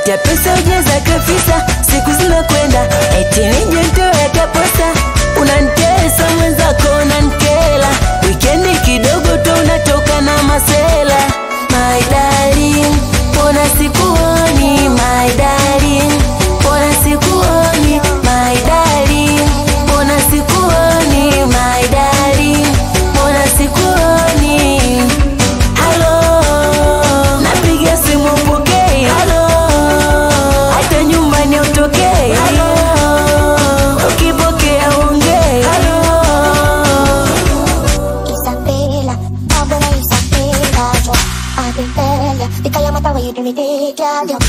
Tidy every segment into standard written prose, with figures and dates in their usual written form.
Hata pesa ujeza kabisa, siku zinakwenda, eti nije nitoe kaposa. Unanitesa mwenzako, unanikela, wikendi kidogo tu unatoka na masela. My darling, mbona sikuoni? My darling, mbona sikuoni? My darling, mbona sikuoni? My darling, mbona sikuoni? Halo, napiga simu upokei. Halo, hata nyumbani utokei. Halo, ukipokea uongei. Halo, Isabela, Abona Isabela, yo Abela, Ikaya mata wa you do me take ya look.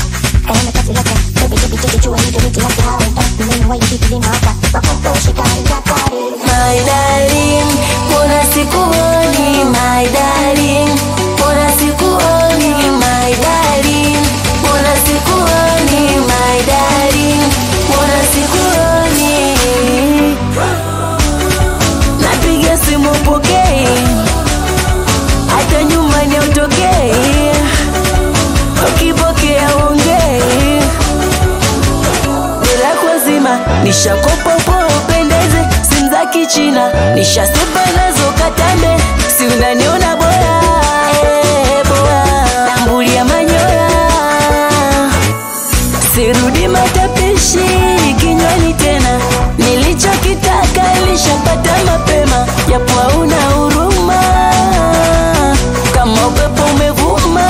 Kaya mata sila ka, baby baby baby chua you do me till I down. Mimi wa you do me mata, makoto shikari ya kare. My darling, mbona sikuoni? My darling, mbona sikuoni? My darling, mbona sikuoni? My darling, mbona sikuoni? Napiga simu upokei, hata nyumbani hautokei, ukipokea uongei. Bila kuazima, nishakopa upo upendeze, simu za kichina nishasipa nazo katambe, si unaniona bora, bora, nambulia manyoya, sirudi matapishi kinywani tena, nilichokitaka nilishapata mapema, japo hauna huruma kama upepo umevuma.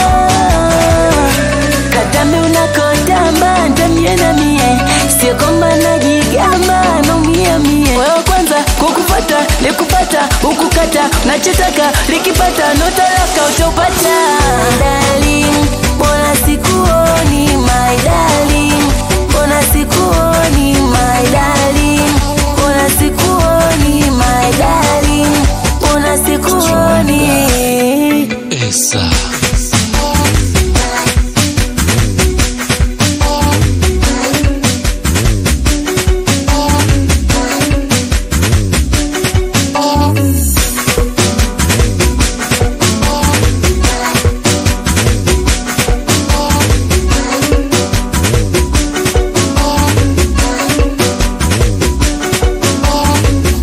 Katambe unakotamba ntamie na mie, sio kwamba najigamba naumia mie. Wewe kwanza kukupata nikupata ukukata, nachotaka likipata notalaka utopata. My darling, mbona sikuoni? My darling, mbona sikuoni? My darling, mbona sikuoni? My darling, mbona sikuoni? Esa.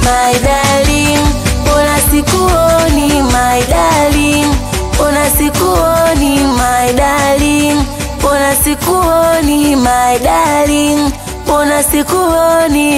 My darling, mbona sikuoni? My darling, mbona sikuoni? My darling, mbona sikuoni? My darling, mbona sikuoni?